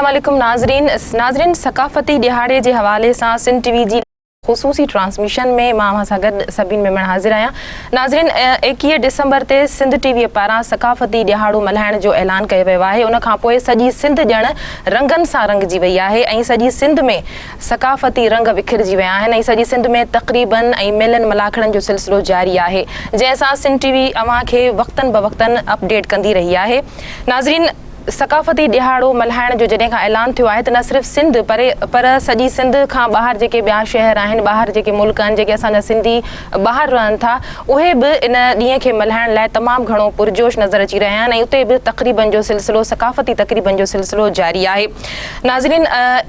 السلام عليڪم ناظرين ناظرين ثقافتي ڏهاڙي جي حوالي سان سنڌ ٽي وي جي خصوصي ٽرانسميشن ۾ مان اوهان سان گڏ سبين ميمڻ حاضر آهيان ناظرين 21 ڊسمبر تي سنڌ ٽي وي پاران ثقافتي ڏهاڙو ملهائڻ جو اعلان ڪيو ويو آهي ان کان پوء سڄي سنڌ ڄڻ رنگن سان رنگجي وئي آهي ۽ سڄي سنڌ ۾ ثقافتي رنگ وکرجي ويا آهن ۽ سڄي سنڌ ۾ تقريبن ۽ ميلن ملاکڙن جو سلسلو جاري آهي جنهن سان سنڌ ٽي وي اوهان کي وقتن بوقتن اپڊيٽ ڪندي رهي آهي ناظرين ثقافتي ڏهاڙو ملهائڻ جو جڏهن کان اعلان ٿيو آهي ته نه صرف سنڌ پر پر سڄي سنڌ کان ٻاهر جيڪي ٻيا شهر آهن ٻاهر جيڪي ملڪ آهن جيڪي اسان جا سنڌي ٻاهر رهن ٿا اهي به ان ڏينهن کي ملهائڻ لاء تمام گهڻو پرجوش نظر اچي رهيا آهن ۽ اتي به تقريبن جو سلسلو ثقافتي تقريبن جو سلسلو جاري آهي ناظرين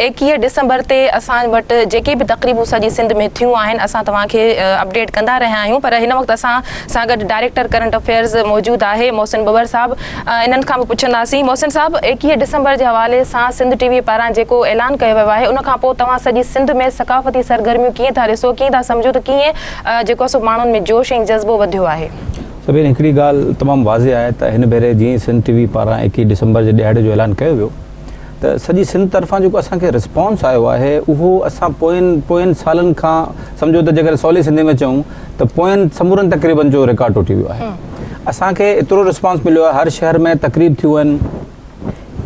21 ڊسمبر تي اسان وٽ جيڪي به تقريبون سڄي سنڌ ۾ ٿيون آهن اسان توهان کي اپڊيٽ ڪندا رهيا آهيون پر هن وقت اسان سان گڏ ڊائريڪٽر ڪرنٽ افيئرز موجود آهي محسن ٻٻر صاحب انهن کان به پڇنداسين. محسن صاحب 21 ڊسمبر جي حوالي سان سنڌ ٽي وي پاران جيڪو اعلان ڪيو ويو آهي ان کان پوء توهان سڄي سنڌ ۾ ثقافتي سرگرميون ڪيئن ٿا ڏسو ڪيئن ٿا سمجهو ته ڪيئن جيڪو سو ماڻهن ۾ جوش ۽ جذبو وڌيو آهي. سبين هڪڙي ڳالهه تمام واضح آهي ته هن ڀيري جيئن ئي سنڌ ٽي وي پاران 21 ڊسمبر جي ڏهاڙي جو اعلان ڪيو ويو ته سڄي سنڌ طرفان جيڪو اسان کي رسپانس آيو آهي اهو اسان پوين پوين سالن کان سمجهو ته جيڪڏهن سولي سنڌي ۾ چئون ته پوين سمورن تقريبن جو رڪارڊ ٽوٽي ويو آهي اسان کي ايترو رسپانس مليو آهي هر شهر ۾ تقريب ٿيون آهن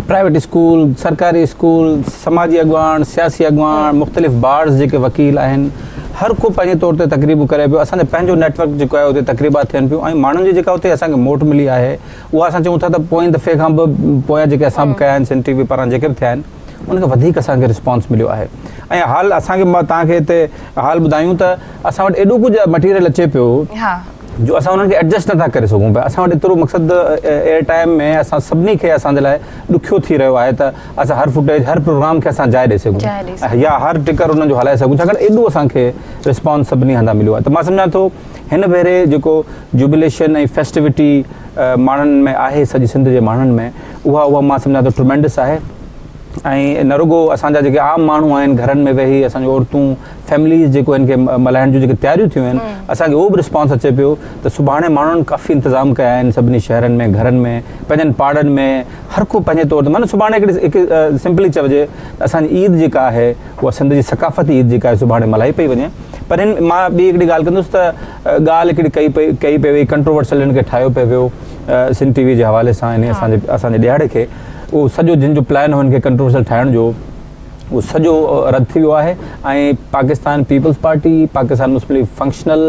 پرائيويٽ اسڪول سرڪاري اسڪول سماجي اڳواڻ سياسي اڳواڻ مختلف بارز جيڪي وڪيل آهن هر ڪو پنهنجي طور تي تقريبون ڪري پيو اسان جو پنهنجو نيٽورڪ جيڪو آهي اتي تقريبات ٿين پيون ۽ ماڻهن جي جيڪا اتي اسان کي موٽ ملي آهي اها اسان چئون ٿا ته پوئين دفعي کان به پويان جيڪي اسان به ڪيا آهن سنڌ ٽي وي پاران جيڪي به ٿيا آهن ان کان وڌيڪ اسان کي رسپانس مليو آهي ۽ حال اسان کي توهان کي هتي حال ٻڌايون ته اسان وٽ ايڏو ڪجهه مٽيريل اچي پيو جو اسان انهن کي ايڊجسٽ نٿا ڪري سگهون پيا اسان وٽ ايترو مقصد ايئر ٽائيم ۾ اسان سڀني کي اسان جي لاء ڏکيو ٿي رهيو آهي ته اسان هر فوٽيج هر پروگرام کي اسان جاء ڏئي سگهون يا هر ٽڪر انهن جو هلائي سگهون ڇاڪاڻ ايڏو اسان کي رسپانس سڀني هنڌان مليو آهي ته مان سمجهان ٿو هن ڀيري جيڪو جوبليشن ۽ فيسٽيوٽي ماڻهن ۾ آهي سڄي سنڌ جي ماڻهن ۾ اها اها مان سمجهان ٿو ٽرمينڊس آهي ۽ نه رڳو اسان جا جيڪي عام ماڻهو آهن گهرن ۾ ويهي اسان جون عورتون فيمليز جيڪو هن کي ملهائڻ جون جيڪي تياريون ٿيون آهن اسان کي اهو به رسپانس اچي پيو ته سڀاڻي ماڻهن ڪافي انتظام ڪيا آهن سڀني شهرن ۾ گهرن ۾ پنهنجن پاڙن ۾ هر ڪو پنهنجي طور تي معنيٰ سڀاڻي هڪڙي هڪ سمپلي چئجي ته اسان جي عيد جيڪا آهي اها سنڌ جي ثقافتي عيد جيڪا آهي سڀاڻي ملهائي پئي وڃي پر هن مان ٻي هڪڙي ڳالهه ڪندس ته ڳالهه هڪڙي ڪئي پئي ڪئي پئي وئي ڪنٽروورسل هن کي ٺاهيو پئي ويو سنڌ ٽي وي جي حوالي سان يعني اسان جي اسان جي ڏهاڙي کي اهو سڄو جن جو پلان هو هن کي ڪنٽروورسل ٺاهڻ جو اهو سڄو رد ٿي ويو آهي ۽ Pakistan Peoples Party, Pakistan Muslim League Functional,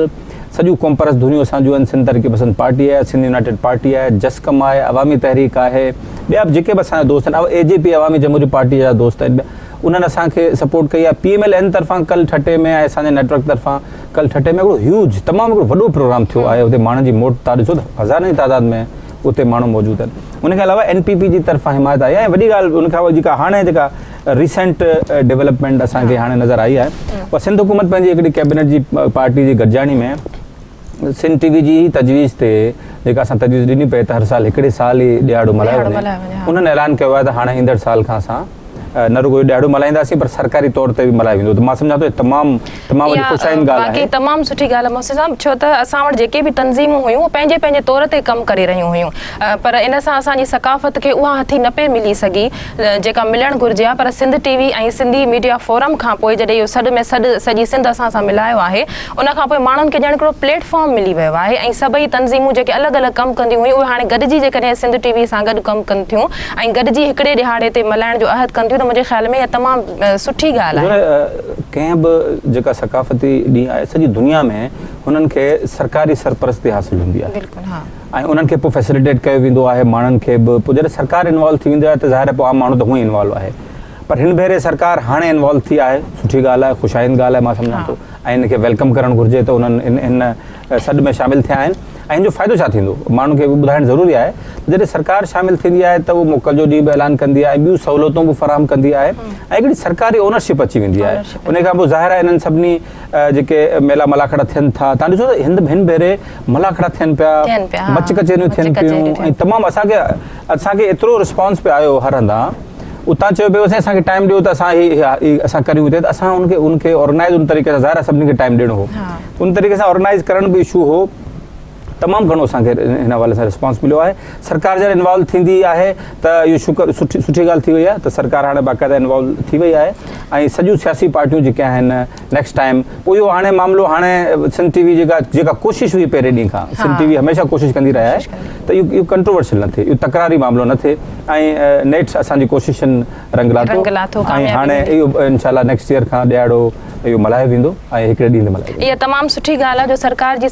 سڄيون قومپرست ڌريون اسان جون آهن، سنڌ ترقي پسند پارٽي آهي، سنڌ يونائيٽيڊ پارٽي آهي، جسقم آهي، عوامي تحريڪ آهي، ٻيا به جيڪي به اسان جا دوست آهن، اي جي پي عوامي جمهوري پارٽي جا دوست آهن، انهن اسان کي سپورٽ ڪئي آهي، پي ايم ايل اين طرفان ڪل ٺٽي ۾ ۽ اسان جي نيٽورڪ طرفان ڪل ٺٽي ۾ هڪڙو هيوج تمام هڪڙو وڏو پروگرام ٿيو آهي، اتي ماڻهن جي موٽ تان ڏسو ته هزارن جي تعداد ۾ اتي ماڻهو موجود آهن. ان کان علاوه اين پي پي جي طرفان حمايت آئي آهي ۽ وڏي ڳالهه ان کان جيڪا هاڻي جيڪا ريسينٽ ڊيولپمينٽ اسان کي هاڻي نظر آئي آهي اها سنڌ حڪومت پنهنجي هڪڙي ڪيبينيٽ جي پارٽي جي گڏجاڻي ۾ سنڌ ٽي وي جي ئي تجويز تي جيڪا اسان تجويز ڏني پئي ته هر سال هڪڙي سال ئي ڏهاڙو ملهايو وڃي انهن اعلان ڪيو آهي ته هاڻي ايندڙ سال کان اسان نه رڳو اهو ڏهاڙو ملهائينداسين پر سرڪاري طور تي به ملهايو ويندو ته مان سمجهان ٿو تمام تمام وڏي خوش آئند ڳالهه آهي. واقعي تمام سٺي ڳالهه آهي محسن صاحب ڇو ته اسان وٽ جيڪي به تنظيمون هيون اهي پنهنجي پنهنجي طور تي ڪم ڪري رهيون هيون پر ان سان اسان جي ثقافت کي اها هٿي نه پئي ملي سگهي جيڪا ملڻ گهرجي ها پر Sindh T V ۽ Sindhi media forum کان پوء جڏهن اهو سڏ ۾ سڏ سڄي سنڌ اسان سان ملايو آهي ان کان پوء ماڻهن کي ڄڻ هڪڙو پليٽ فارم ملي ويو آهي ۽ سڀئي تنظيمون جيڪي الڳ الڳ ڪم ڪنديون هيون اهي هاڻي گڏجي جيڪڏهن سنڌ ٽي وي سان گڏ ڪم ڪن ٿيون ۽ گڏجي هڪڙي ڏهاڙي تي ملهائڻ جو عهد ڪن ٿيون ته منهنجي خيال ۾ اها تمام سٺي ڳالهه آهي. ڪنهن به جيڪا ثقافتي ڏينهن آهي سڄي دنيا ۾ انهن کي سرڪاري سرپرستي حاصل هوندي آهي بلڪل ها. ۽ انهن کي پوء فيسليٽيٽ ڪيو ويندو آهي ماڻهن کي به پوء جڏهن سرڪار انوالو ٿي ويندي آهي ته ظاهر آهي پوء عام ماڻهو ته هونئن ئي انوالو آهي پر هن ڀيري سرڪار هاڻي انوالو ٿي آهي سٺي ڳالهه آهي خوش آئند ڳالهه آهي مان سمجهان ٿو ۽ ان کي welcome ڪرڻ گهرجي ته انهن ان سڏ ۾ شامل ٿيا آهن ۽ ان جو فائدو ڇا ٿيندو ماڻهن کي ٻڌائڻ ضروري آهي ته جڏهن سرڪار شامل ٿيندي آهي ته اهو موڪل جو ڏينهن به اعلان ڪندي آهي ۽ ٻيون سهولتون به فراهم ڪندي آهي ۽ هڪڙي سرڪاري اونرشپ اچي ويندي آهي ان کان پوء ظاهر آهي انهن سڀني جيڪي ميلا ملاکڙا ٿين ٿا تان ڏسو ته هند هن ڀيري ملاکڙا ٿين پيا مچ ڪچهريون ٿين پيون ۽ تمام اسان کي اسان کي ايترو رسپانس پيو آيو هر هنڌان اتان چيو پيو سائين اسان کي ٽائيم ڏيو ته اسان هي اسان ڪريون هتي ته اسان ان کي ان کي آرگنائز ان طريقي سان ظاهر آهي سڀني کي ٽائيم ڏيڻو هو ان طريقي سان آرگنائز ڪرڻ به اشو هو تمام گهڻو اسان کي هن حوالي سان رسپانس مليو آهي. سرڪار جڏهن انوالو ٿيندي آهي ته اهو شڪر سٺي سٺي ڳالهه ٿي وئي آهي ته سرڪار هاڻي باقاعده انوالو ٿي وئي آهي ۽ سڄيون سياسي پارٽيون جيڪي آهن نيڪسٽ ٽائيم پوء اهو هاڻي معاملو هاڻي سنڌ ٽي وي جيڪا جيڪا ڪوشش هئي پهرين ڏينهن کان سنڌ ٽي وي هميشه ڪوشش ڪندي رهي آهي ته اهو اهو ڪنٽروورشل نه ٿئي اهو تڪراري معاملو نه ٿئي ۽ نيٺ اسان جي ڪوششن رنگ لاٿو ۽ هاڻي اهو انشاء الله نيڪسٽ ايئر کان ڏهاڙو اهو ملهايو ويندو ۽ هڪڙي ڏينهن تي ملهايو ويندو. اها تمام سٺي ڳالهه آهي جو سرڪار جي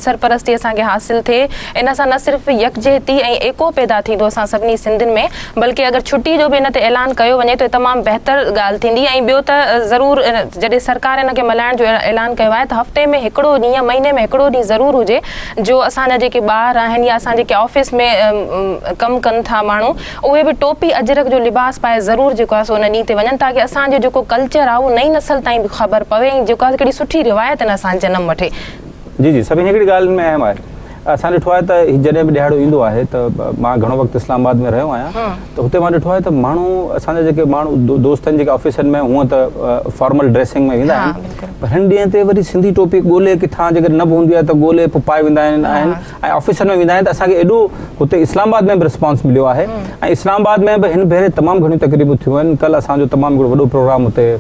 سرپرستي اسان کي حاصل ٿئي. ان سان نه صرف يڪجهتي ۽ ايڪو پيدا ٿيندو اسان سڀني سنڌين ۾ بلڪه اگر ڇٽي جو به ان تي اعلان ڪيو وڃي ته تمام بهتر ڳالهه ٿيندي ۽ ٻيو ته ضرور جڏهن سرڪار ان کي ملهائڻ جو اعلان ڪيو آهي ته هفتي ۾ هڪڙو ڏينهن يا مهيني ۾ هڪڙو ڏينهن ضرور هجي جو اسان جا جيڪي ٻار آهن يا اسان جيڪي آفيس ۾ ڪم ڪن ٿا ماڻهو اهي به ٽوپي اجرڪ جو لباس پائي ضرور جيڪو آهي سو ان ڏينهن تي وڃن تاڪه اسان جو جيڪو ڪلچر آهي اهو نئين نسل تائين به خبر پوي ۽ جيڪو آهي هڪڙي سٺي روايت ان سان جنم وٺي. جي جي سڀني هڪڙي ڳالهه ان ۾ اهم آهي اسان ڏٺو آهي ته هي جڏهن به ڏهاڙو ايندو آهي ته مان گهڻو وقت اسلام آباد ۾ رهيو آهيان ته هتي مان ڏٺو آهي ته ماڻهو اسان جا جيڪي ماڻهو دوست آهن جيڪي آفيسن ۾ هونء ته فارمل ڊريسنگ ۾ ويندا آهن پر هن ڏينهن تي وري سنڌي ٽوپي ڳولي ڪٿان جيڪڏهن نه به هوندي آهي ته ڳولي پوء پائي ويندا آهن ۽ آفيسن ۾ ويندا آهن ته اسان کي ايڏو هتي اسلام آباد ۾ به رسپانس مليو آهي ۽ اسلام آباد ۾ به هن ڀيري تمام گهڻيون تقريبون ٿيون آهن ڪلهه اسان جو تمام هڪڙو وڏو پروگرام هتي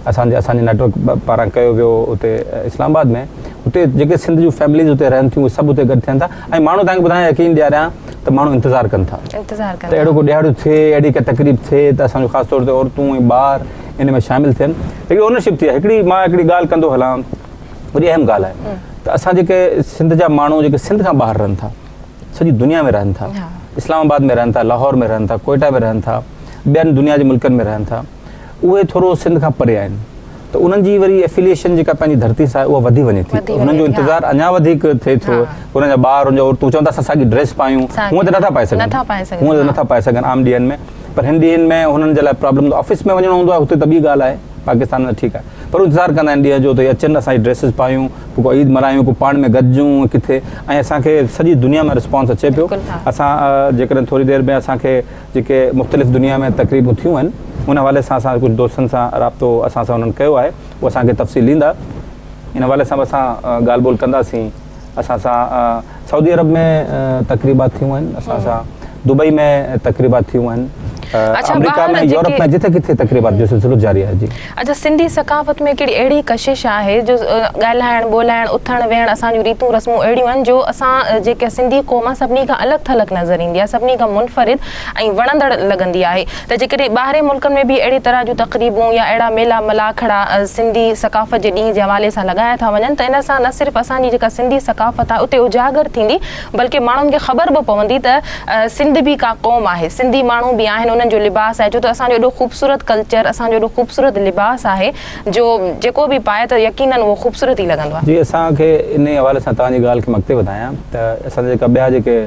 اسان جي اسان جي نيٽ ورڪ پاران ڪيو ويو اتي اسلام آباد ۾ اتي جيڪي سنڌ جون فيمليز اتي رهن ٿيون اهي سڀ اتي گڏ ٿين ٿا ۽ ماڻهو توهان کي ٻڌايان يقين ڏياريان ته ماڻهو انتظار ڪن ٿا انتظار ڪن ته اهڙو ڪو ڏهاڙو ٿئي اهڙي ڪا تقريب ٿئي ته اسان جو خاص طور تي عورتون ۽ ٻار ان ۾ شامل ٿين هڪڙي اونرشپ ٿي آهي هڪڙي مان هڪڙي ڳالهه ڪندو هلان وڏي اهم ڳالهه آهي ته اسان جيڪي سنڌ جا ماڻهو جيڪي سنڌ کان ٻاهر رهن ٿا سڄي دنيا ۾ رهن ٿا اسلام آباد ۾ رهن ٿا لاهور ۾ رهن ٿا ڪوئيٽا ۾ رهن ٿا ٻين دنيا جي ملڪن ۾ رهن ٿا اهي ٿورو سنڌ کان پري آهن ته انهن جي وري افيليئيشن جيڪا پنهنجي ڌرتي سان آهي اها وڌي وڃي ٿي انهن جو انتظار اڃا وڌيڪ ٿئي ٿو انهن جا ٻار انهن جا عورتون چون ٿا اسان ساڳي ڊريس پايون هونء ته نٿا پائي سگهن هونء ته نٿا پائي سگهن عام ڏينهن ۾ پر هن ڏينهن ۾ هنن جي لاء پرابلم آفيس ۾ وڃڻو هوندو آهي هتي ته ٻي ڳالهه آهي پاڪستان ۾ ٺيڪ آهي پر انتظار ڪندا آهن ڏينهن جو ته اچن اسان جي ڊريسز پايون پوء ڪو عيد ملهايون ڪو پاڻ ۾ گڏجون ڪٿي ۽ اسان کي سڄي دنيا مان رسپانس اچي پيو اسان جيڪڏهن ٿوري دير ۾ اسان کي جيڪي مختلف دنيا ۾ تقريبون ٿيون آهن ان حوالي سان اسان ڪجهه دوستن سان رابطو اسان سان انهن ڪيو آهي هو اسان کي تفصيل ڏيندا ان حوالي سان به اسان ڳالهه ٻولهه ڪنداسين اسان سان سعودي عرب ۾ تقريبات ٿيون آهن اسان سان دبئي ۾ تقريبات ٿيون آهن آمريڪا ۾ يورپ ۾ جتي ڪٿي تقريبات جو سلسلو جاري آهي جي اچا سنڌي ثقافت ۾ ڪهڙي اهڙي ڪشش آهي جو ڳالهائڻ ٻولهائڻ اٿڻ ويهڻ اسان جون ريتون رسمون اهڙيون آهن جو اسان جيڪا سنڌي قوم آهي سڀني کان الڳ ٿلڳ نظر ايندي آهي سڀني کان منفرد ۽ وڻندڙ لڳندي آهي ته جيڪڏهن ٻاهرين ملڪن ۾ به اهڙي طرح جون تقريبون يا اهڙا ميلا ملاکڙا سنڌي ثقافت جي ڏينهن جي حوالي سان لڳايا ٿا وڃن ته ان سان نه صرف اسان جي جيڪا سنڌي ثقافت آهي اتي اجاگر ٿيندي بلڪه ماڻهن کي خبر به پوندي ته سنڌ به ڪا قوم آهي، سنڌي ماڻهو به آهن، انهن جو لباس آهي، ڇو ته اسان جو ايڏو خوبصورت ڪلچر، اسان جو ايڏو خوبصورت لباس آهي جو جيڪو به پائي ته يقينن اهو خوبصورت ئي لڳندو آهي. جي اسان کي انهي حوالي سان توهان جي ڳالهه کي مان اڳتي وڌايان ته اسان جا جيڪا ٻيا جيڪي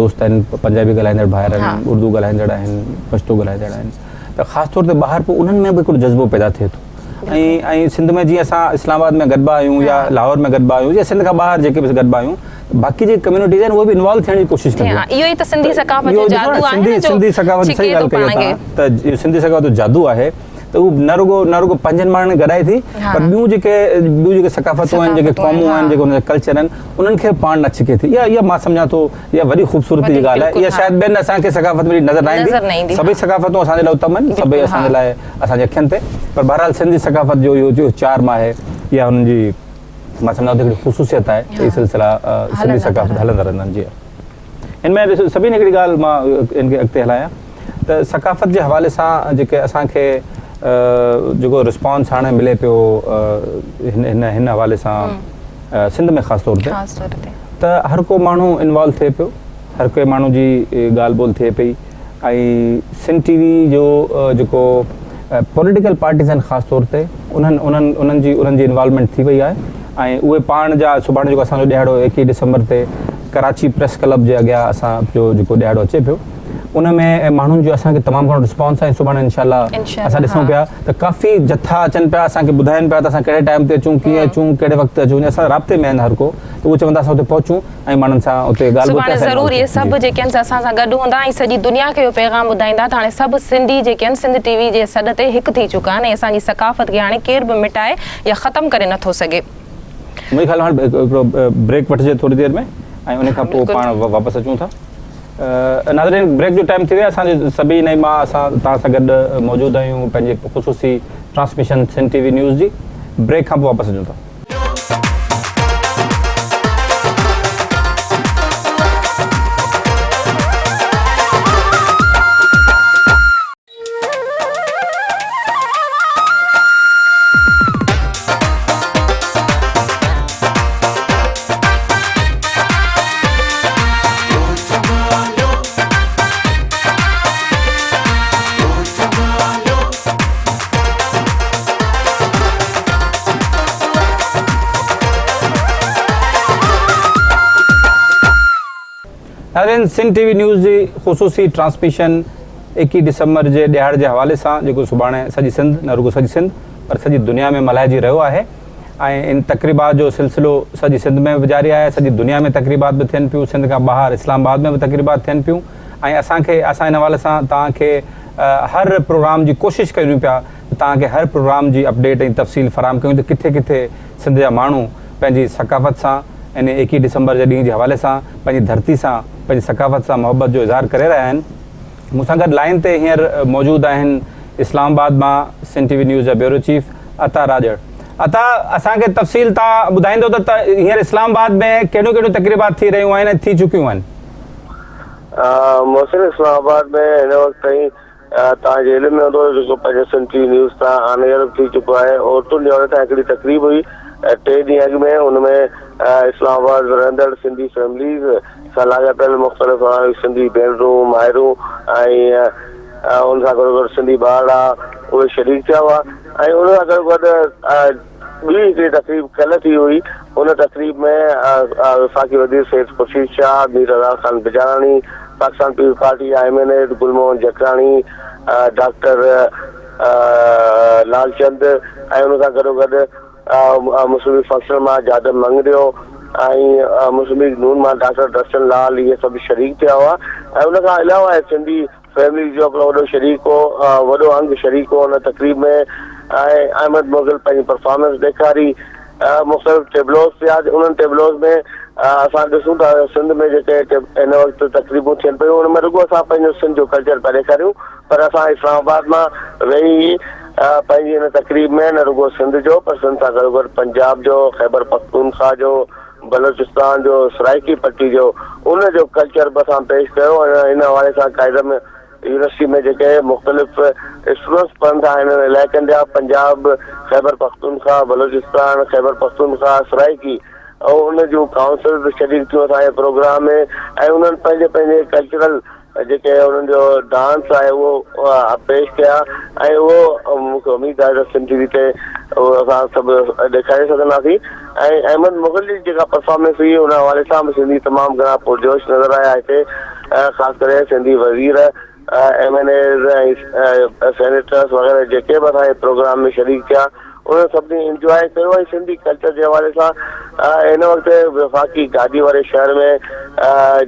دوست آهن پنجابي ڳالهائيندڙ ڀائر آهن، اردو ڳالهائيندڙ آهن، پشتو ڳالهائيندڙ آهن ته خاص طور تي ٻاهر پوء انهن ۾ به هڪڙو جذبو پيدا ٿئي ٿو ۽ ۽ سنڌ ۾ جيئن اسان اسلام آباد ۾ گڏبا آهيون يا لاهور ۾ گڏبا آهيون يا سنڌ کان ٻاهر جيڪي به گڏبا آهيون باقي جيڪي ڪميونٽيز آهن اهي به انوالو ٿيڻ جي ڪوشش ڪنديون آهن. اهو ئي ته سنڌي ثقافت جو جادو آهي نه جو سنڌي ثقافت صحيح ڳالهه ڪئي آهي توهان ته سنڌي ثقافت جو جادو آهي ته هو نه رڳو نه رڳو پنهنجن ماڻهن کي گڏائي ٿي پر ٻيون جيڪي ٻيون جيڪي ثقافتون آهن جيڪي قومون آهن جيڪي انهن جا ڪلچر آهن انهن کي پاڻ نه ڇڪي ٿي اها اها مان سمجهان ٿو اها وڏي خوبصورتي جي ڳالهه آهي اها شايد ٻين اسان کي ثقافت ۾ نظر نه ايندي سڀئي ثقافتون اسان جي لاء اتم آهن سڀئي اسان جي لاء اسان جي اکين تي پر بهرحال سنڌي ثقافت جو اهو چارم آهي يا هنن جي مان سمجهان ٿو هڪڙي خصوصيت آهي ته اهي سلسلا سنڌي ثقافت هلندا رهندا آهن جي ان ۾ ڏسو سڀني هڪڙي ڳالهه مان ان کي اڳتي هلايان ته ثقافت جي حوالي سان جيڪي اسان کي جيڪو رسپانس هاڻي ملي پيو هن هن هن حوالي سان سنڌ ۾ خاص طور تي ته هر ڪو ماڻهو انوالو ٿئي پيو هر ڪنهن ماڻهو جي ڳالهه ٻولهه ٿئي پئي ۽ سنڌ ٽي وي جو جيڪو پوليٽيڪل پارٽيز آهن خاص طور تي انهن انهن انهن جي انهن جي انوالومينٽ ٿي وئي آهي ۽ اهي پاڻ جا سڀاڻي جيڪو اسان جو ڏهاڙو ايڪيهه ڊسمبر تي ڪراچي پريس ڪلب جي اڳيان اسان جو جيڪو ڏهاڙو اچي پيو ان ۾ ماڻهن جو اسان کي تمام گهڻو رسپانس آهي سڀاڻي انشاء الله اسان ڏسون پيا ته ڪافي جٿا اچن پيا اسان کي ٻڌائن پيا ته اسان ڪهڙي ٽائيم تي اچون ڪيئن اچون ڪهڙي وقت اچون اسان رابطي ۾ آهن هر ڪو ته اهو چوندا اسان اتي پهچون ۽ ماڻهن سان اتي ڳالهه ٻولهه سڀاڻي ضرور اهي سڀ جيڪي آهن سي اسان سان گڏ هوندا ۽ سڄي دنيا کي اهو پيغام ٻڌائيندا ته هاڻي سڀ سنڌي جيڪي آهن سنڌ ٽي وي جي سڏ تي هڪ ٿي چڪا آهن ۽ اسان جي ثقافت کي هاڻي ڪير به مٽائي يا ختم ڪري نٿو سگهي. منهنجي خيال ۾ هاڻي هڪڙو بريڪ وٺجي ٿوري دير ۾ ۽ ان کان پوء پاڻ واپس اچون ٿا. ناظرين بريڪ جو ٽائيم ٿي ويو آهي اسان جي سبين ۽ مان اسان توهان سان گڏ موجود آهيون پنهنجي خصوصي transmission Sindh T V news جي بريڪ کان پوء واپس اچون ٿا. ناظرين سنڌ ٽي وي نيوز جي خصوصي ٽرانسميشن ايڪيهه ڊسمبر جي ڏهاڙي جي حوالي سان جيڪو سڀاڻي سڄي سنڌ نه رڳو سڄي سنڌ پر سڄي دنيا ۾ ملهائجي رهيو آهي ۽ ان تقريبات جو سلسلو سڄي سنڌ ۾ به جاري آهي سڄي دنيا ۾ تقريبات به ٿين پيون سنڌ کان ٻاهر اسلام آباد ۾ به تقريبات ٿين پيون ۽ اسان کي اسان ان حوالي سان توهان کي هر پروگرام جي ڪوشش ڪريون پيا ته توهان کي هر پروگرام جي اپڊيٽ ۽ تفصيل فراهم ڪيون ته ڪٿي ڪٿي سنڌ جا ماڻهو پنهنجي ثقافت سان ان ايڪيهه ڊسمبر جي ڏينهن جي حوالي سان پنهنجي ڌرتي سان پنهنجي ثقافت سان محبت جو اظهار ڪري رهيا آهن. مون سان گڏ لائين تي هينئر موجود آهن اسلام آباد مان سنڌ ٽي وي نيوز جا بيورو چيف عطا راڄڙ. عطا اسان کي تفصيل تان ٻڌائيندو ته هينئر اسلام آباد ۾ ڪهڙيون ڪهڙيون تقريبات ٿي رهيون آهن ۽ ٿي چڪيون آهن. محسن اسلام آباد ۾ هن وقت تائين توهان جي علم ۾ هوندو جيڪو پنهنجي سنڌ ٽي وي نيوز تان آن ايئر به ٿي چڪو آهي عورتن جي حوالي سان هڪڙي تقريب هئي ٽي ڏينهن اڳ ۾ ان ۾ اسلام آباد رهندڙ سنڌي فيمليز سان لاڳاپيل مختلف سنڌي ڀينرون مائرون ۽ ان سان گڏو گڏ سنڌي ٻارڙا اهي شريڪ ٿيا هئا ۽ ان سان گڏو گڏ ٻي هڪڙي تقريب ڪلهه ٿي هئي، ان تقريب ۾ وفاقي وزير سيد خورشيد شاهه، مير رضا خان بجاراڻي، پاڪستان پيپلز پارٽي جا M N As Gul Muhammad Jakhrani, doctor Lal Chand ۽ ان سان گڏوگڏ مسلم ليگ فنڪشنل مان جادم مڱريو ۽ مسلم ليگ نون مان ڊاڪٽر درشن لال اهي سڀ شريڪ ٿيا هئا ۽ ان کان علاوه سنڌي فيمليز جو هڪڙو وڏو شريڪ هو، وڏو انگ شريڪ هو ان تقريب ۾ ۽ احمد مغل پنهنجي پرفارمنس ڏيکاري، مختلف ٽيبلوز ٿيا، انهن ٽيبلوز ۾ اسان ڏسون ٿا سنڌ ۾ جيڪي هن وقت تقريبون ٿين پيون ان ۾ رڳو اسان پنهنجو سنڌ جو ڪلچر پيا ڏيکاريون پر اسان اسلام آباد مان ويهي پنهنجي هن تقريب ۾ نه رڳو سنڌ جو پر سنڌ سان گڏوگڏ پنجاب جو، خيبر پختونخواهه جو، بلوچستان جو سرائيڪي پٽي جو ان جو ڪلچر به اسان پيش ڪيو ۽ ان حوالي سان قائدم يونيورسٽي ۾ جيڪي مختلف اسٽوڊنٽس پڙهن ٿا انهن علائقن جا پنجاب، خيبر پختونخوا، بلوچستان، خيبر پختونخوا، سرائيڪي ۽ ان جون ڪائونسلز به شريڪ ٿيون اسان جي پروگرام ۾ ۽ انهن پنهنجي پنهنجي ڪلچرل جيڪي انهن جو ڊانس آهي اهو پيش ڪيا ۽ اهو مون کي اميد آهي ته سنڌ ٽي وي تي اهو اسان سڀ ڏيکاري سگهنداسين ۽ احمد مغل جي جيڪا پرفارمنس هئي ان حوالي سان به سنڌي تمام گهڻا پرجوش نظر آيا هتي خاص ڪري سنڌي وزير ايم اين ايز ۽ سينيٽرس وغيره جيڪي به اسان جي پروگرام ۾ شريڪ ٿيا انهن سڀني انجواء ڪيو ۽ سنڌي ڪلچر جي حوالي سان هن وقت وفاقي گادي واري شهر ۾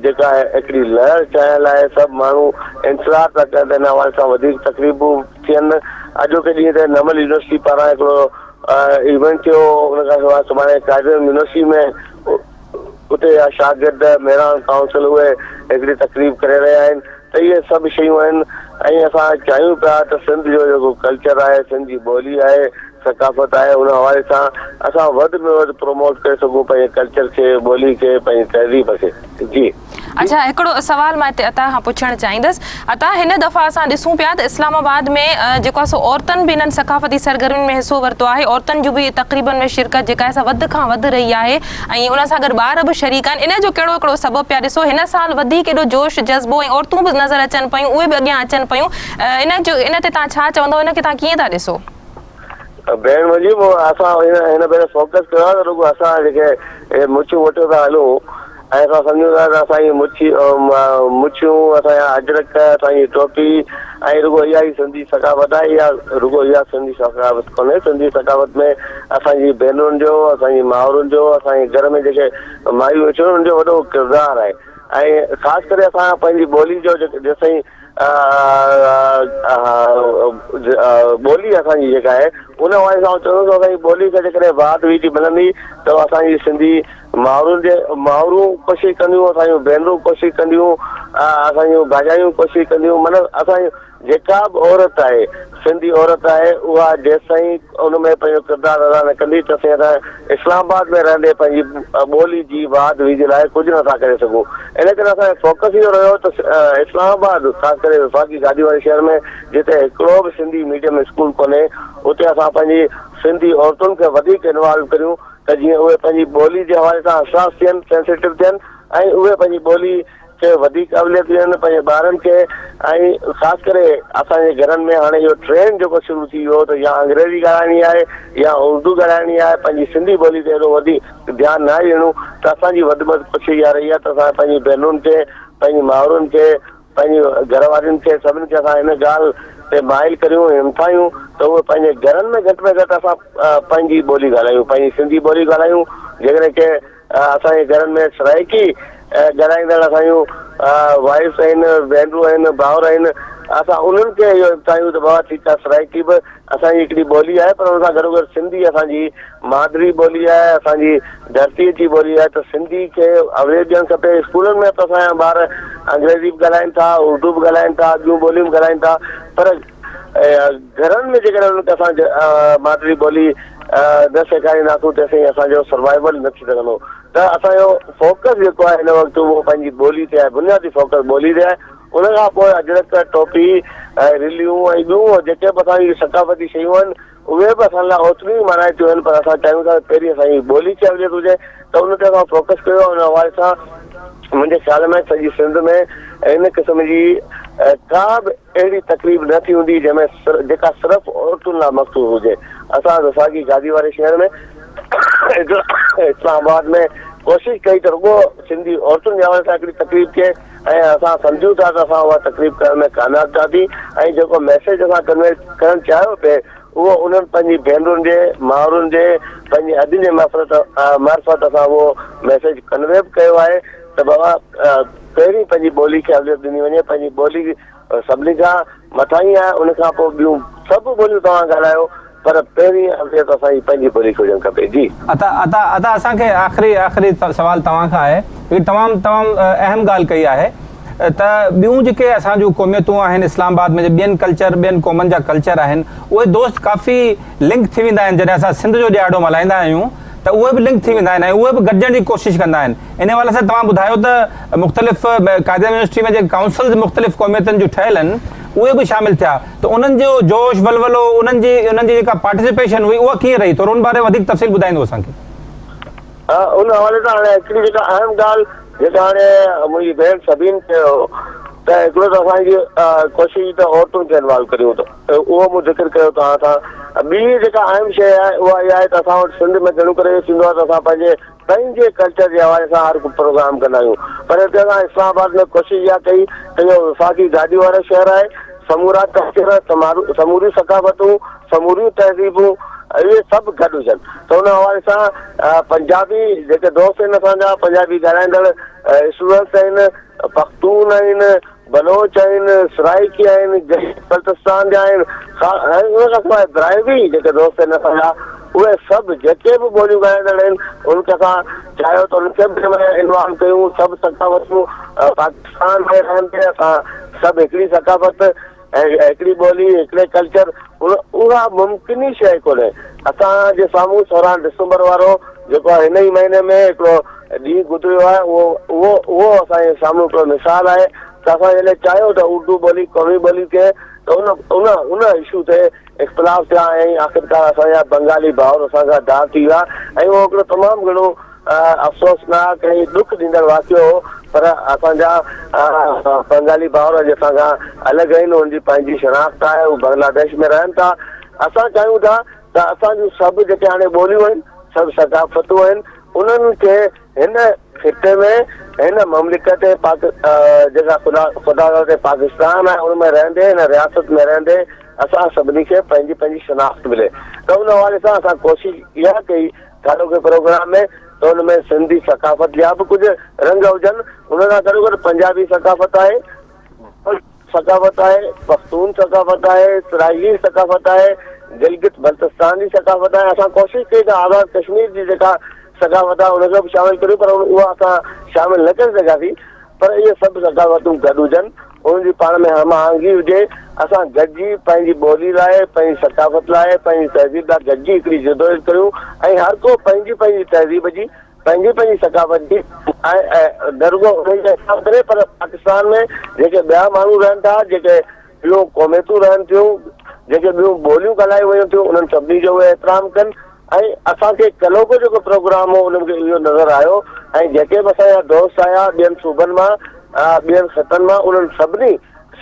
جيڪا هڪڙي لهر ڇانيل آهي سڀ ماڻهو انتظار پيا ڪن ته ان حوالي سان وڌيڪ تقريبون ٿين اڄوڪي ڏينهن تي نمل يونيورسٽي پاران هڪڙو ايونٽ ٿيو ان کان سواء سڀاڻي قائد يونيورسٽي ۾ اتي جا شاگرد مهراڻ ڪائونسل اهي هڪڙي تقريب ڪري رهيا آهن ته اهي سڀ شيون آهن ۽ اسان چاهيون پيا ته سنڌ جو جيڪو ڪلچر آهي سنڌ جي ٻولي آهي ثقافت آهي ان حوالي سان اسان وڌ ۾ وڌ پروموٽ ڪري سگهون پنهنجي ڪلچر کي ٻولي کي پنهنجي تهذيب کي جي. اڇا هڪڙو سوال مان هتي عطا کان پڇڻ چاهيندس عطا هن دفعا اسان ڏسون پيا ته اسلام آباد ۾ جيڪو آهي سو عورتن به انهن ثقافتي سرگرمين ۾ حصو ورتو آهي عورتن جون به تقريبن ۾ شرڪت جيڪا آهي سا وڌ کان وڌ رهي آهي ۽ ان سان گڏ ٻار به شريڪ آهن ان جو ڪهڙو هڪڙو سبب پيا ڏسو هن سال وڌيڪ ايڏو جوش جذبو ۽ عورتون به نظر اچن پيون اهي به اڳيان اچن پيون ان جو ان تي تان ڇا چوندو ان کي تان ڪيئن ٿا ڏسو؟ ڀيڻ منهنجي اسان هن ڀيري فوڪس ڪيو آهي ته رڳو اسان جيڪي مڇيون وٺيو ٿا هلون ۽ اسان سمجهون ٿا ته اسان جي مڇي مڇيون اسان جا اجرڪ اسان جي ٽوپي ۽ رڳو اها ئي سنڌي ثقافت آهي اها رڳو اها سنڌي ثقافت ڪونهي سنڌي ثقافت ۾ اسان جي ڀينرن جو اسان جي مائرن جو اسان جي گهر ۾ جيڪي مايون ويٺيون آهن انهن جو وڏو ڪردار آهي ۽ خاص ڪري اسان پنهنجي ٻولي جو جيستائين ٻولي اسان جي جيڪا آهي ان حوالي سان آئون چوندس اسان جي ٻولي کي جيڪڏهن واڌ ويجهه ملندي ته اسان جي سنڌي مائرن جي مائرون ڪوشش ڪنديون اسان جون ڀينرون ڪوشش ڪنديون اسان جون ڀاڄايون ڪوشش ڪنديون معنيٰ اسان جون جيڪا به عورت آهي سنڌي عورت آهي اها جيستائين ان ۾ پنهنجو ڪردار ادا نه ڪندي تيستائين اسان اسلام آباد ۾ رهندي پنهنجي ٻولي جي واڌ ويجهه لاء ڪجهه نٿا ڪري سگهون ان ڪري اسان جو فوڪس اهو رهيو ته اسلام آباد خاص ڪري وفاقي گادي واري شهر ۾ جتي هڪڙو به سنڌي ميڊيم اسڪول ڪونهي اتي اسان پنهنجي سنڌي عورتن کي وڌيڪ انوالو ڪريون ته جيئن اهي پنهنجي ٻولي جي حوالي سان حساس ٿين سينسيٽو ٿين ۽ اهي پنهنجي ٻولي کي وڌيڪ اوليت ڏين پنهنجي ٻارن کي ۽ خاص ڪري اسان جي گهرن ۾ هاڻي اهو ٽرينڊ جيڪو شروع ٿي ويو ته يا انگريزي ڳالهائڻي آهي يا اردو ڳالهائڻي آهي پنهنجي سنڌي ٻولي تي ايڏو وڌيڪ ڌيان ناهي ڏيڻو ته اسان جي وڌ ۾ وڌ ڪوشش اها رهي آهي ته اسان پنهنجي ڀينرن کي پنهنجي مائرن کي پنهنجي گهر وارين کي سڀني کي اسان ان ڳالهه تي مائل ڪريون ۽ همٿايون ته اهي پنهنجي گهرن ۾ گهٽ ۾ گهٽ اسان پنهنجي ٻولي ڳالهايون پنهنجي سنڌي ٻولي ڳالهايون جيڪڏهن ڪنهن اسان جي گهرن ۾ سرائيڪي ڳالهائيندڙ اسان جون وائفس آهن ڀينرون آهن ڀائر آهن اسان انهن کي اهو همٿايون ته بابا ٺيڪ آهي سرائيڪي به اسان جي هڪڙي ٻولي آهي پر ان سان گڏوگڏ سنڌي اسان جي مادري ٻولي آهي، اسان جي ڌرتيء جي ٻولي آهي ته سنڌي کي اوليت ڏيڻ کپي. اسڪولن ۾ ته اسان جا ٻار انگريزي به ڳالهائين ٿا، اردو به ڳالهائين ٿا، ٻيون ٻوليون به ڳالهائين ٿا پر گهرن ۾ جيڪڏهن انهن کي اسان مادري ٻولي نه سيکارينداسون تيسين اسان جو سروائيول نه ٿي سگهندو ته اسان جو فوڪس جيڪو آهي هن وقت اهو پنهنجي ٻولي تي آهي، بنيادي فوڪس ٻولي تي آهي. ان کان پوء اجرڪ، ٽوپي ۽ رليون ۽ ٻيون جيڪي به اسان جون ثقافتي شيون آهن، اهي به اسان لاء اوتريون ئي مانائتيون آهن پر اسان چاهيون ٿا ته پهرين اسان جي ٻولي کي اوليت هجي ته ان تي اسان فوڪس ڪيو آهي ان حوالي سان منهنجي خيال ۾ سڄي سنڌ ۾ ان قسم جي ڪا به اهڙي تقريب نه ٿي هوندي جنهن ۾ جيڪا صرف عورتن لاء مخصوص هجي اسان وفاقي گادي واري شهر ۾ اسلام آباد ۾ ڪوشش ڪئي ته رڳو سنڌي عورتن جي حوالي سان هڪڙي تقريب ٿئي ۽ اسان سمجهون ٿا ته اسان اها تقريب ڪرڻ ۾ ڪامياب ٿياسين ۽ جيڪو ميسيج اسان ڪنوي ڪرڻ چاهيو پئي اهو انهن پنهنجي ڀينرن جي، مائرن جي، پنهنجي ادين جي معرفت معرفت اسان اهو ميسيج ڪنوي به ڪيو آهي ته بابا پهرين پنهنجي ٻولي کي اوليت ڏني وڃي پنهنجي ٻولي سڀني کان مٿاهين آهي ان کان پوء ٻيون سڀ ٻوليون توهان ڳالهايو پر پهرين اوليت اسان جي پنهنجي ٻولي کي هجڻ کپي جي. عطا عطا عطا اسان کي آخري آخري سوال توهان کان آهي هڪ تمام تمام اهم ڳالهه ڪئي آهي ته ٻيون جيڪي اسان جون قوميتون آهن اسلام آباد ۾ ٻين ڪلچر ٻين قومن جا ڪلچر آهن اهي دوست ڪافي لنڪ ٿي ويندا آهن جڏهن اسان سنڌ جو ڏهاڙو ملهائيندا آهيون ته اهي به لنڪ ٿي ويندا آهن ۽ اهي به گڏجڻ جي ڪوشش ڪندا آهن ان حوالي سان توهان ٻڌايو ته مختلف قائد اعظم يونيورسٽي ۾ جيڪي ڪائونسلز مختلف قوميتن جون ٺهيل آهن اهي به شامل ٿيا ته انهن جو جوش ولولو انهن جي انهن جي جيڪا پارٽيسپيشن هئي اها ڪيئن رهي ٿورو ان باري وڌيڪ تفصيل ٻڌائيندو اسان کي. ان حوالي سان هاڻي هڪڙي جيڪا اهم ڳالهه جيڪا هاڻي منهنجي ڀيڻ سبين چيو ته هڪڙو ته اسان جي ڪوشش هئي ته عورتن کي انوالو ڪريون ته اهو مون ذڪر ڪيو توهان سان ٻي جيڪا اهم شيء آهي اها اها آهي ته اسان وٽ سنڌ ۾ گهڻو ڪري اهو ٿيندو آهي ته اسان پنهنجي پنهنجي ڪلچر جي حوالي سان هر ڪو پروگرام ڪندا آهيون پر هتي اسان اسلام آباد ۾ ڪوشش اها ڪئي ته اهو وفاقي گادي وارو شهر آهي سمورا ڪلچر سموريون ثقافتون سموريون تهذيبون اهي سڀ گڏ هجن ته ان حوالي سان پنجابي جيڪي دوست آهن اسان جا پنجابي ڳالهائيندڙ اسٽوڊنٽس آهن پختون آهن بلوچ آهن سرائيڪي آهن بلتستان جا آهن ۽ ان کان سواء براهوي جيڪي دوست آهن اسان جا اهي سڀ جيڪي به ٻوليون ڳالهائيندڙ آهن انهن کي اسان چاهيو ته انهن کي به انوالو ڪيون سڀ ثقافتون پاڪستان ۾ رهندي اسان سڀ هڪڙي ثقافت ۽ هڪڙي ٻولي، هڪڙي ڪلچر، اها ممڪن ئي شيء ڪونهي. اسان جي سامهون 16 ڊسمبر وارو جيڪو هن ئي مهيني ۾ هڪڙو ڏينهن گذريو آهي اهو اهو اهو اسان جي سامهون هڪڙو مثال آهي ته اسان جڏهن چاهيو ته اردو ٻولي قومي ٻولي ٿئي ته ان ان ان اشو تي اختلاف ٿيا ۽ آخرڪار اسان جا بنگالي ڀائر اسان کان ڌار ٿي ويا ۽ اهو هڪڙو تمام گهڻو افسوسناڪ ۽ ڏک ڏيندڙ واقعو هو پر اسان جا بنگالي ڀائر اڄ اسان کان الڳ آهن انهن جي پنهنجي شناخت آهي هو بنگلاديش ۾ رهن ٿا اسان چاهيون ٿا ته اسان جون سڀ جيڪي هاڻي ٻوليون آهن سڀ ثقافتون آهن انهن کي هن خطي ۾ هن مملڪت پاڪ جيڪا خدا خدا پاڪستان آهي ان ۾ رهندي هن رياست ۾ رهندي اسان سڀني کي پنهنجي پنهنجي شناخت ملي ته ان حوالي سان اسان ڪوشش اها ڪئي ڪالهوڪي پروگرام ۾ ته ان ۾ سنڌي ثقافت جا به ڪجهه رنگ هجن، ان سان گڏوگڏ پنجابي ثقافت آهي، بلوچ ثقافت آهي، پختون ثقافت آهي، سرائيڪي ثقافت آهي، گلگت بلتستان جي ثقافت آهي، اسان ڪوشش ڪئي ته آزاد ڪشمير جي جيڪا ثقافت آهي ان کي به شامل ڪريون پر اها اسان شامل نه ڪري سگهياسين پر اهي سڀ ثقافتون گڏ هجن، انهن جي پاڻ ۾ هم آهنگي هجي، اسان گڏجي پنهنجي ٻولي لاء، پنهنجي ثقافت لاء، پنهنجي تهذيب لاء گڏجي هڪڙي جدوجهد ڪريون ۽ هر ڪو پنهنجي پنهنجي تهذيب جي، پنهنجي پنهنجي ثقافت جي ۽ نه رڳو انهي جو احترام ڪري پر پاڪستان ۾ جيڪي ٻيا ماڻهو رهن ٿا، جيڪي ٻيون قوميتون رهن ٿيون، جيڪي ٻيون ٻوليون ڳالهايون وڃن ٿيون، انهن سڀني جو اهي احترام ڪن ۽ اسان کي ڪلهوڪو جيڪو پروگرام هو ان ۾ اهو نظر آيو ۽ جيڪي به اسان جا دوست آيا ٻين صوبن مان ٻين خطن مان انهن سڀني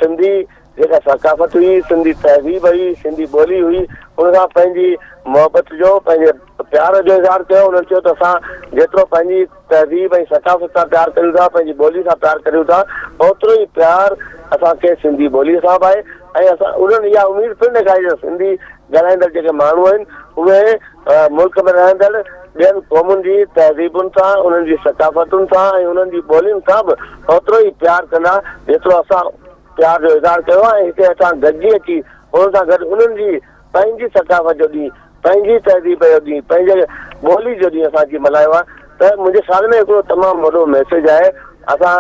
سنڌي جيڪا ثقافت هئي، سنڌي تهذيب هئي، سنڌي ٻولي هئي، ان سان پنهنجي محبت جو پنهنجي پيار جو اظهار ڪيو، انهن چيو ته اسان جيترو پنهنجي تهذيب ۽ ثقافت سان پيار ڪريون ٿا، پنهنجي ٻولي سان پيار ڪريون ٿا، اوترو ئي پيار اسان کي سنڌي ٻوليء سان به آهي ۽ اسان انهن اها اميد پڻ ڏيکاري ته سنڌي ڳالهائيندڙ جيڪي ماڻهو آهن، اهي ملڪ ۾ رهندڙ ٻين قومن جي تهذيبن سان، انهن جي ثقافتن سان ۽ انهن جي ٻولين سان به اوترو ئي پيار ڪندا، جيترو اسان پيار جو اظهار ڪيو آهي ۽ هتي اسان گڏجي اچي انهن سان گڏ انهن جي پنهنجي ثقافت جو ڏينهن، پنهنجي تهذيب جو ڏينهن، پنهنجي ٻولي جو ڏينهن اسان اچي ملهايو آهي ته منهنجي خيال ۾ هڪڙو تمام وڏو ميسيج آهي. اسان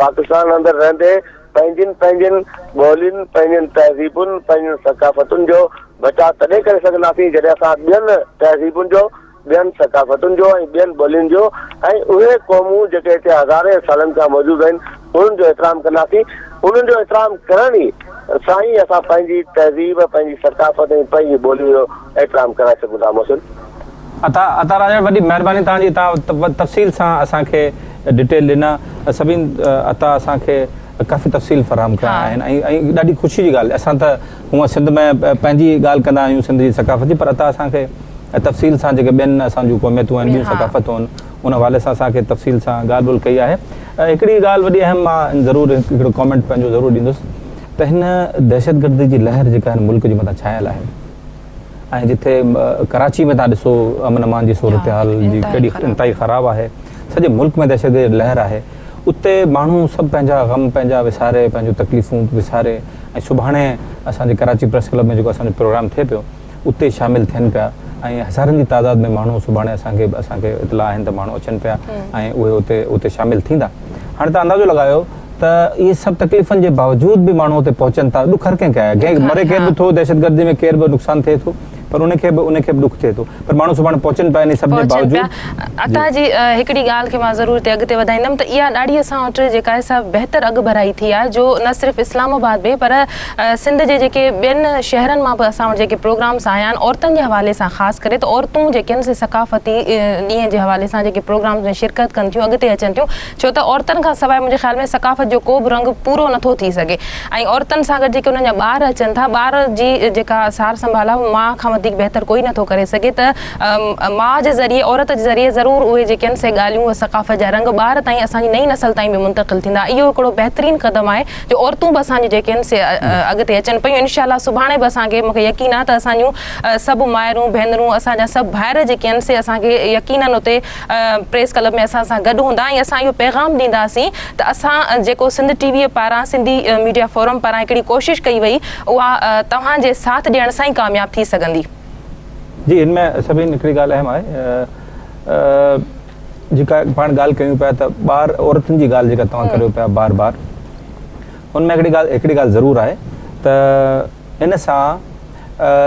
پاڪستان اندر رهندي پنهنجين پنهنجين ٻولين، پنهنجين تهذيبن، پنهنجين ثقافتن جو بچاء تڏهن ڪري سگهنداسين جڏهن اسان ٻين تهذيبن جو ٻين ثقافتن جو ۽ ٻين ٻولين جو ۽ اهي قومون جيڪي هتي هزارين سالن کان موجود آهن انهن جو احترام ڪنداسين. انهن جو احترام ڪرڻ ئي سان ئي اسان پنهنجي تهذيب، پنهنجي ثقافت ۽ پنهنجي ٻولي جو احترام ڪرائي سگهون ٿا. محسن. عطا عطا راڄڙ وڏي مهرباني توهان جي توهان تفصيل سان اسان کي ڊيٽيل ڏنا سڀني عطا اسان کي ڪافي تفصيل فراهم ڪيا آهن ۽ ۽ ڏاڍي خوشي جي ڳالهه اسان ته هونء سنڌ ۾ پنهنجي ڳالهه ڪندا آهيون سنڌ جي ثقافت جي پر عطا اسان کي تفصيل سان جيڪي ٻين اسان جون قوميتون آهن ٻيون ثقافتون آهن ان حوالي سان اسان کي تفصيل سان ڳالهه ٻولهه ڪئي آهي هڪڙي ڳالهه وڏي اهم مان ضرور هڪڙو ڪامينٽ پنهنجو ضرور ڏيندس ته هن دهشتگردي جي لهر جيڪا هن ملڪ جي مٿان ڇانيل آهي ۽ جتي ڪراچي ۾ تان ڏسو امن امان جي صورتحال جي ڪهڙي انتهائي خراب آهي سڄي ملڪ ۾ دهشتگردي جي لهر آهي اتي ماڻهو سڀ پنهنجا غم پنهنجا وساري پنهنجون تڪليفون وساري ۽ سڀاڻي اسان جي ڪراچي پريس ڪلب ۾ جيڪو اسان جو پروگرام ٿئي پيو اتي شامل ٿين پيا ۽ هزارن جي تعداد ۾ ماڻهو سڀاڻي اسان کي اسان کي اطلاع آهن ته ماڻهو اچن پيا ۽ اهي اتي اتي شامل ٿيندا هاڻي تان اندازو لڳايو ته اهي سڀ تڪليفن جي باوجود به ماڻهو اتي پهچن ٿا ڏک هر ڪنهن کي آهي ڪنهن مري ڪير به ٿو دهشتگردي ۾ ڪير به نقصان ٿئي ٿو پر ان کي به ان کي به ڏک ٿئي ٿو پر ماڻهو سڀاڻي پهچن پيا انهي سڀ جي پهچن پيا باوجود عطا جي. جي هڪڙي ڳالهه کي مان ضرور هتي اڳتي وڌائيندم ته اها ڏاڍي اسان وٽ جيڪا آهي سا بهتر اڳڀرائي ٿي آهي جو نه صرف اسلام آباد ۾ پر سنڌ جي جيڪي ٻين شهرن مان به اسان وٽ جيڪي پروگرامس آيا آهن عورتن جي حوالي سان خاص ڪري ته عورتون جيڪي آهن سي ثقافتي ڏينهن جي حوالي سان جيڪي پروگرامس ۾ شرڪت ڪن ٿيون اڳتي اچن ٿيون ڇو ته عورتن کان سواء منهنجي خيال ۾ ثقافت جو ڪو به رنگ پورو نٿو ٿي سگهي ۽ عورتن سان گڏ جيڪي انهن جا ٻار اچن ٿا ٻار جي جيڪا سار سنڀال آهي اها ماء کان وڌيڪ بهتر ڪوئي نٿو ڪري سگهي ته ماء جي ذريعي عورت جي ذريعي ضرور اهي جيڪي آهن سي ڳالهيون اهي ثقافت جا رنگ ٻار تائين اسان جي نئين نسل تائين به منتقل ٿيندا اهو هڪڙو بهترين قدم آهي جو عورتون به اسان جون جيڪي آهن سي اڳتي اچن پيون انشاء الله سڀاڻي به اسان کي مونکي يقين آهي ته اسان جون سڀ مائرون ڀينرون اسان جا سڀ ڀائر جيڪي آهن سي اسان کي يقينن اتي پريس ڪلب ۾ اسان سان گڏ هوندا ۽ اسان اهو پيغام ڏينداسين ته اسان جيڪو سنڌ ٽي وي پاران سنڌي ميڊيا فورم پاران هڪڙي ڪوشش ڪئي وئي اها توهان جي ساٿ ڏيڻ سان ئي ڪامياب ٿي سگهندي. جي هن ۾ سڀني هڪڙي ڳالهه اهم آهي جيڪا پاڻ ڳالهه ڪيون پيا ته ٻار عورتن جي ڳالهه جيڪا توهان ڪريو پيا بار بار ان ۾ هڪڙي ڳالهه هڪڙي ڳالهه ضرور آهي ته ان سان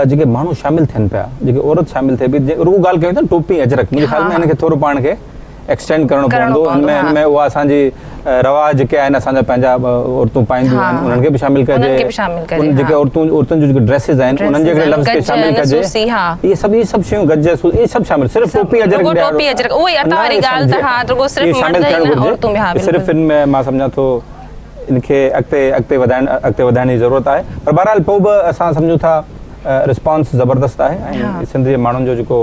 جيڪي ماڻهو شامل ٿين پيا جيڪي عورت شامل ٿئي پئي رڳو ڳالهه ڪيون ٿا ٽوپي اجرڪ منهنجي خيال ۾ هن کي ٿورو پاڻ کي ايڪسٽينڊ ڪرڻو پوندو هن ۾ هن ۾ اها اسان جي رواج جيڪي آهن اسان جا پنهنجا عورتون پائينديون آهن انهن کي به شامل ڪجي ان جيڪي عورتون عورتن جون جيڪي ڊريسز آهن انهن جي لفظ کي شامل ڪجي اهي سڀ اهي سڀ شيون گج اهي سڀ شامل صرف ٽوپي اجرڪ ٽوپي اجرڪ اهو ئي عطا واري ڳالهه ته ها رڳو صرف مرد ئي نه عورتون به ها صرف ان ۾ مان سمجهان ٿو ان کي اڳتي اڳتي وڌائڻ اڳتي وڌائڻ جي ضرورت آهي پر بهرحال پوء به اسان سمجهون ٿا رسپانس زبردست آهي ۽ سنڌ جي ماڻهن جو جيڪو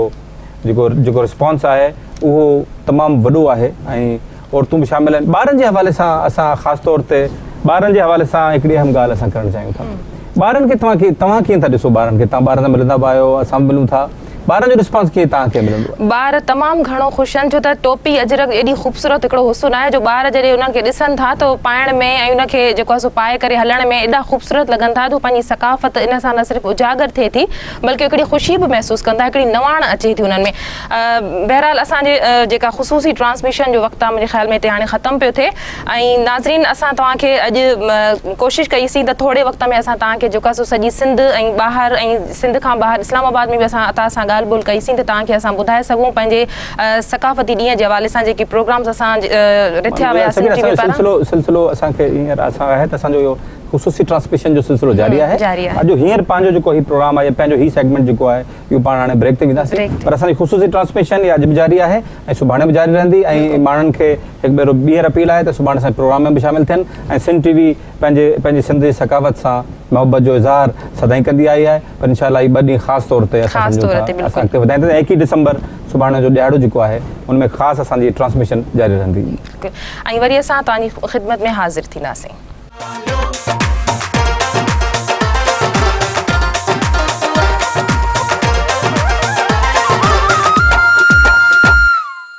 جيڪو جيڪو رسپانس آهي اهو تمام وڏو آهي ۽ عورتون به شامل آهن ٻارن جي حوالي سان اسان خاص طور تي ٻارن جي حوالي سان هڪڙي اهم ڳالهه اسان ڪرڻ چاهيون ٿا ٻارن کي توهان کي توهان ڪيئن ٿا ڏسو ٻارن کي توهان ٻارن سان ملندا به آهيو اسان به ملون ٿا ٻارن جو رسپانس ڪيئن توهان کي ملندو آهي؟ ٻار تمام گهڻو خوش آهن ڇو ته ٽوپي اجرڪ ايڏي خوبصورت هڪڙو حسن آهي جو ٻار جڏهن انهن کي ڏسن ٿا ته پائڻ ۾ ۽ ان کي جيڪو آهي سو پائي ڪري هلڻ ۾ ايڏا خوبصورت لڳن ٿا جو پنهنجي ثقافت ان سان نه صرف اجاگر ٿئي ٿي بلڪه هڪڙي خوشي به محسوس ڪن ٿا هڪڙي نواڻ اچي ٿي انهن ۾ بهرحال اسان جي جيڪا خصوصي ٽرانسميشن جو وقت آهي منهنجي خيال ۾ هتي هاڻي ختم پيو ٿئي ۽ ناظرين اسان توهان کي اڄ ڪوشش ڪئي سين ته ٿوري وقت ۾ اسان توهان کي جيڪو سو سڄي سنڌ ۽ ٻاهر ۽ سنڌ کان ٻاهر اسلام آباد ۾ به اسان عطا سان ڳالهه ٻولهه ڪئي سين ته توهان کي اسان ٻڌائي سگهون پنهنجي ثقافتي ڏينهن جي حوالي سان جيڪي پروگرامز اسان رٿيا ويا سنڌ ٽي وي پاران. سلسلو سلسلو اسان کي هينئر اسان آهي ته اسان جو اهو خصوصي ٽرانسميشن جو سلسلو جاري آهي اڄ هينئر پنهنجو جيڪو هي پروگرام آهي پنهنجو هي سيگمينٽ جيڪو آهي اهو پاڻ هاڻي بريڪ تي وينداسين پر اسان جي خصوصي ٽرانسميشن اها اڄ به جاري آهي ۽ سڀاڻي به جاري رهندي ۽ ماڻهن کي هڪ ڀيرو ٻيهر اپيل آهي ته سڀاڻي اسان جي پروگرام ۾ به شامل ٿين ۽ سنڌ ٽي وي پنهنجي پنهنجي سنڌ جي ثقافت سان محبت جو اظهار سدائين ڪندي آئي آهي پر انشاء الله هي ٻه ڏينهن خاص طور تي اسان سمجهون ٿا اسان اڳتي وڌائينداسين ۽ ايڪيهه ڊسمبر سڀاڻي جو ڏهاڙو جيڪو آهي ان ۾ خاص اسان جي ٽرانسميشن جاري رهندي. ۽ وري اسان توهان جي خدمت ۾ حاضر ٿينداسين.